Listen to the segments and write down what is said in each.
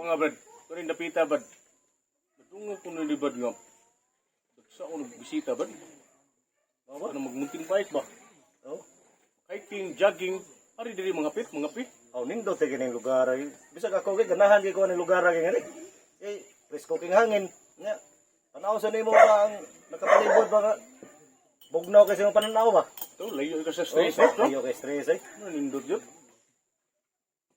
Oo nga, Brad. Kunin dapita, Brad. Nadungo ko na ni Brad nga. Dagsa ko nagbisita, Brad. Bawa, ano magmunting bike ba? Oh. Hiking, jogging, ari diri mga pit, mga pi. Oh, nindot kay kining lugar ay. Bisag ako kay ganahan kay ko ani lugar kay ngani. Eh, presko king hangin. Nya. Tanaw sa nimo ba ang nakapalibot ba nga bugnaw kay sa imong pananaw ba? Ito, layo ka sa stress, no? Ayo kay stress eh. Ano, nindot yun?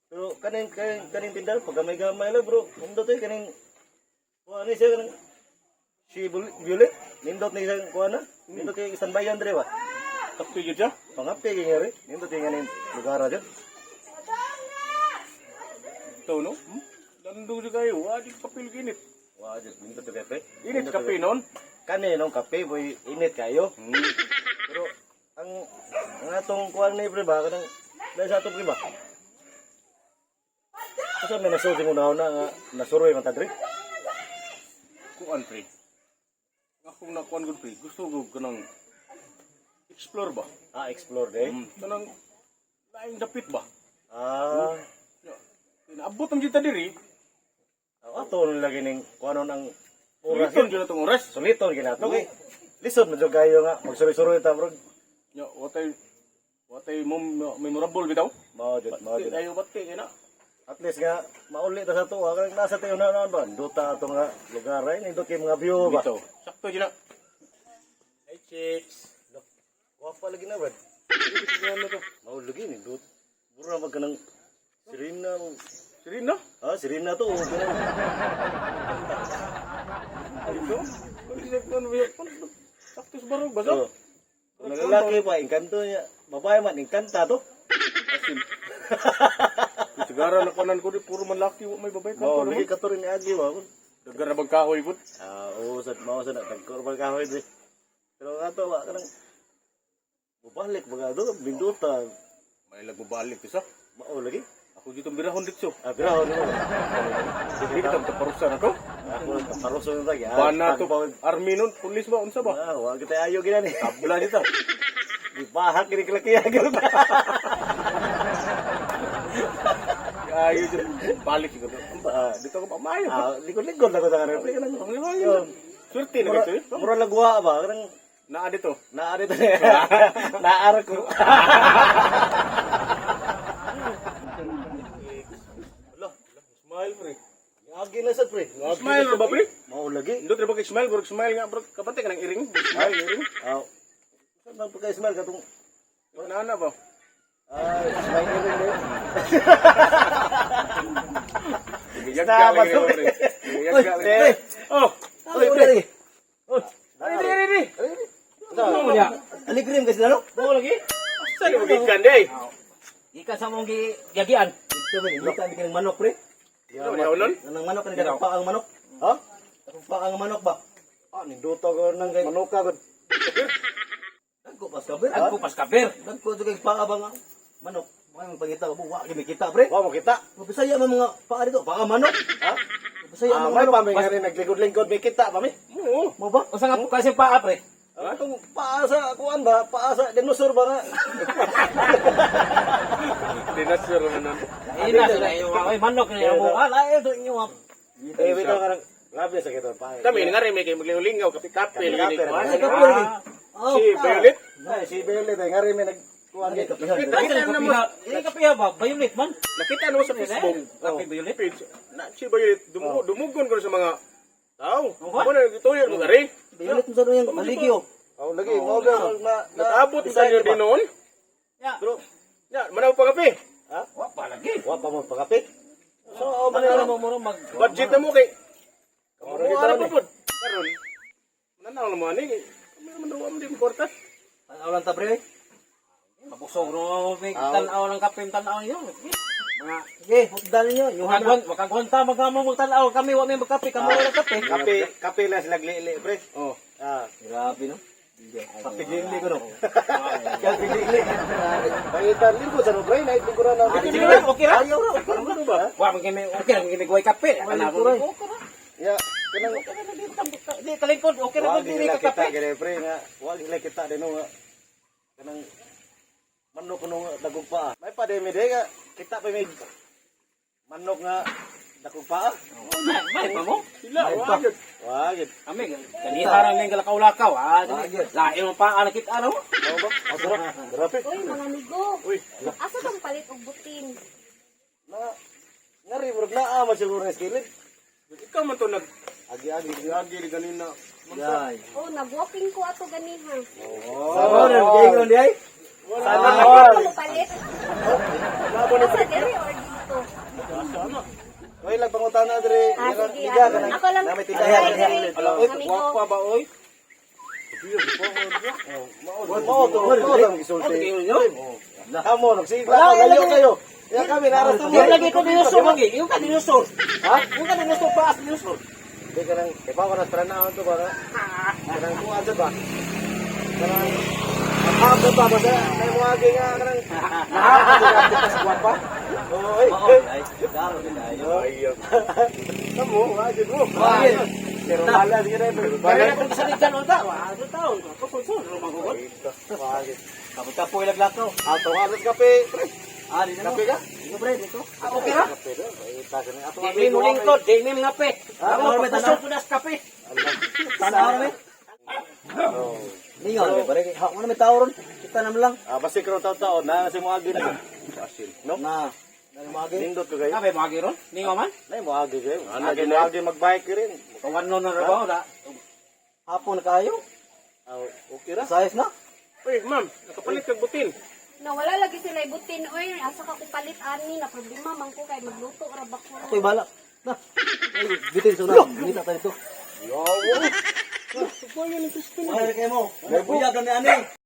Pero kaning kaning kaning tindahan pag gamay-gamay lang, bro. Nindot eh kaning kuha ni siya kaning si Violet, nindot ni siya kuha na. Nindot kay standbyan dire ba? Kape yun siya. Pangapi kay ngari. Nindot kay nganing lugar ra jud. Ito, no? Hmm? Lando siya kayo. Wadi kapil ginit. Wa jud nindot kay pre. Init kape noon. Kani nung kape boy init kayo. Pero ang ang atong kuan ni pre ba kanang dahil sa atong pre ba? Asa may nasulti mo na nga nasuroy man ta dre? Kuan, pre. Akong nakuan ko, pre. Gusto ko kanang explore ba? Ah, explore day. Kanang laing dapit ba? Ah, Ya, Inaabot ang dita diri. ato nung lagi ning kuanon ang oras. Suliton dyan itong oras. Suliton ginato kay. Lisod man jud kayo nga magsuroy-suroy ta, bro. Ya, watay mom memorable bitaw. Mao jud, mao jud. Ayo bati kay na. At least nga mauli ta sa tuwa kanang nasa tayo na ba. Duta ato nga lugar ay nindot kay mga view ba. Bitaw. Sakto dyan na. Hey, chicks. Gwapa lagi na, bro. Ano to? Mao lagi nindot. Mura mag kanang Serena mo. Serena? Ah, Serena to. Oh, ganun. Dito? Sakto sa barog ba Oh. Kung lalaki pa, engkanto niya. Babae man, engkanta to. Asin. Sigara na kanan ko di puro man laki wa may babay Mao kanto. lagi kato rin ni Agi ba. Dagar na bang kahoy gud. Ah, oo, sad mao sad nagkor bang kahoy di. Pero nga to wa kanang bubalik ba do binduta. May lag mobalik isa. Mao lagi. Ako dito birahon dito. Ah, biraho nimo. Hindi kita taparusan ako. Ako kaparuso na tagi. Bana to army nun, pulis ba unsa ba? Ah, wa kita ayo gina ni. Tabla dito. Gibahak kini kelakian gud. Ayo dyan. Balik siguro. Ah, Dito ko pa maayo. ah, likod-likod lang ko sa kanang kanang. Ang Swerte na Mura, dito. Eh. mura lagwa ba kanang Naa dito. naa dito. Naar ko. Ala, smile pre. Agi na sad pre. Smile ra ba pre? Mao lagi. Indot ra ba kay smile, burg smile nga bro. Kabante ka ng iring, smile iring. Ah. Saan man pagka smile katong Naa na ba? ah, smile rin eh. Giyagga lagi Tama, ni pre. Giyagga lagi. Pre. Oh, Oy, pre. Oh, diri diri diri. Ano mo niya? Aligrim kasi lalo. Mo lagi. Asa ni gikan day? Ikan sa mong giyagian. Ito ba, hindi kami kanang manok, pre. Ano ni unon? Kanang manok, kanang paang manok. Ha? Paang manok ba? Ah, ninduto ko nang kay manok ka gud. Dagko pas kaber. Dagko pas kaber. Dagko jud kay paa ba nga manok. Mga pangita ba wa gyud kita, pre. Wa mo kita. Bisaya man mga paa dito, paa manok. Ha? Bisaya Ah, mga may manok. pa may nga rin naglikod-lingkod may kita pa mi. Oo. Mo ba? Usa nga kasi paa pre. Atong paa sa kuan ba? Paa sa dinosaur ba nga? Dinasir man nun. Ina sila iyo ay manok ni mo. Ala ito inyo. Eh, bitaw nga nang grabe sa kita paa. Kami nga rin may kay maglingaw-lingaw, kape-kape lagi ni Kape-kape, kuan. kape. Ah, Si Violet. Ay, si Violet ay nga rin may nagkuan kay kapihan. Nakita na mo. Ini kapiha ba? Violet man. Nakita no sa Facebook. Kape violet. Page. Na si Violet dumugon ko sa mga tao. Oh, Mo na gituyo mo gari. Violet mo sa yung maligyo. Oh, lagi mo ga na Nakaabot sa inyo din noon. Ya. Bro, Ya, manaw pa kape. ha? Wa pa lagi. Wa pa mo pagkape. So, oh, Ano man mo mo mag Budget na mo kay. Mura Mo kita ara ni. pa pud. Karon. Nanang mo ani. Kami naman daw am di mo kwarta. Tanaw lang ta pre. Mabusog ro may tan-aw ng kape tan-aw niyo. Mga Sige, hukdan ninyo. Yuhan na. Wakagwan, wakagwan ta magamo mo tan-aw kami wa may magkape kamo wala kape. Kape, kape lang sila glili, pre. Oh. Ah, Grabe no. kape glili ko no. Kape glili. Pangitan lingkod sa no, pre. Nait lingkuran na. Sige lang, okay ra. Ayaw ra, okay ra ba? Wa man kami okay ra kami guway kape. Kana ko. Okay ra. Ya, kanang Di talingkod okay ra Wag dili nila ka kita kape. gani pre nga wag nila kita din no nga kanang manok kuno nga dagog pa. May pa de nga kita pa may Manok nga dakong paa. Oh, na, may pa mo. Sila, wagad. Wagid. Kami, ganiha ra ning galakaw-lakaw. Ah, lain mo pa ang nakita mo. Mao ba? Ah, sarap. Grabe. Uy, mga amigo. Uy, Asa kang palit og butin? na ngari murag naa man siguro nga skillet. Ikaw man to nag Agi-agi. agi ganina. Yay. Oh, nag-walking ko ato ganiha. Oh, nagdayon di ay. Sana Asa mo palit? Asa diri or dito? Oy, lang pangutana dire. Ah, sige. Liga ka na. Ako lang. Na may tindahan. Ay, diri. Oy, Amigo. wapa ba oy? Mao to, mao to ang gisulti. Tingin nyo. Amo nagsigla ka layo kayo. Ya kami naras mo. Yung lagi ko dinosaur lagi. Yung ka dinosaur. Ha? Yung ka dinosaur paas dinosaur. Di kanang kay pa ko nas to ba nga. Kanang kuan sa ba. Kanang ang ba ba sa may mga agi nga kanang nakakita sa gwapa. Oo, eh. Oo, ay. Daro di ay. Ay. Tamo, wagid mo. Wagid. Pero bala sige na pero Kaya bala. na kung sa dyan unta, wa ano taon. Ko rumang gugod. Wagid. Kapoy-kapoy laglakaw. Ato nga sa kape, pre. Ah, di na. Kape ka? Dito pre, dito. Ah, okay ra. Kape do. Ay, ta kani ato Di mi mulingkod, di mi mga pe. Ah, Ako may pagpusok ko na sa kape. Tanaw ra mi. Ningon mi pare, ha mo na may tao ron. Kita naman lang. Ah, basi karon taon-taon na si mo agi na. No? Na. Dali mo agi. Nindot ko kayo. Kape mga giron, ningo man. Nay mo agi kayo. Ano, Agi mo agi magbike rin. Kawan no na rabaw da. Hapon na kayo. Ah, okay ra. Sayas na. Uy, ma'am, nakapalit kag butin. Nawala lagi sila butin. Uy, asa ka ko palit ani na problema man ko kay magluto ra ba ko. Ako'y bala. Na. Ay, bitin sa una. Ngita tayo dito. Yawo. Wala kayo mo. Buyag na ni ani.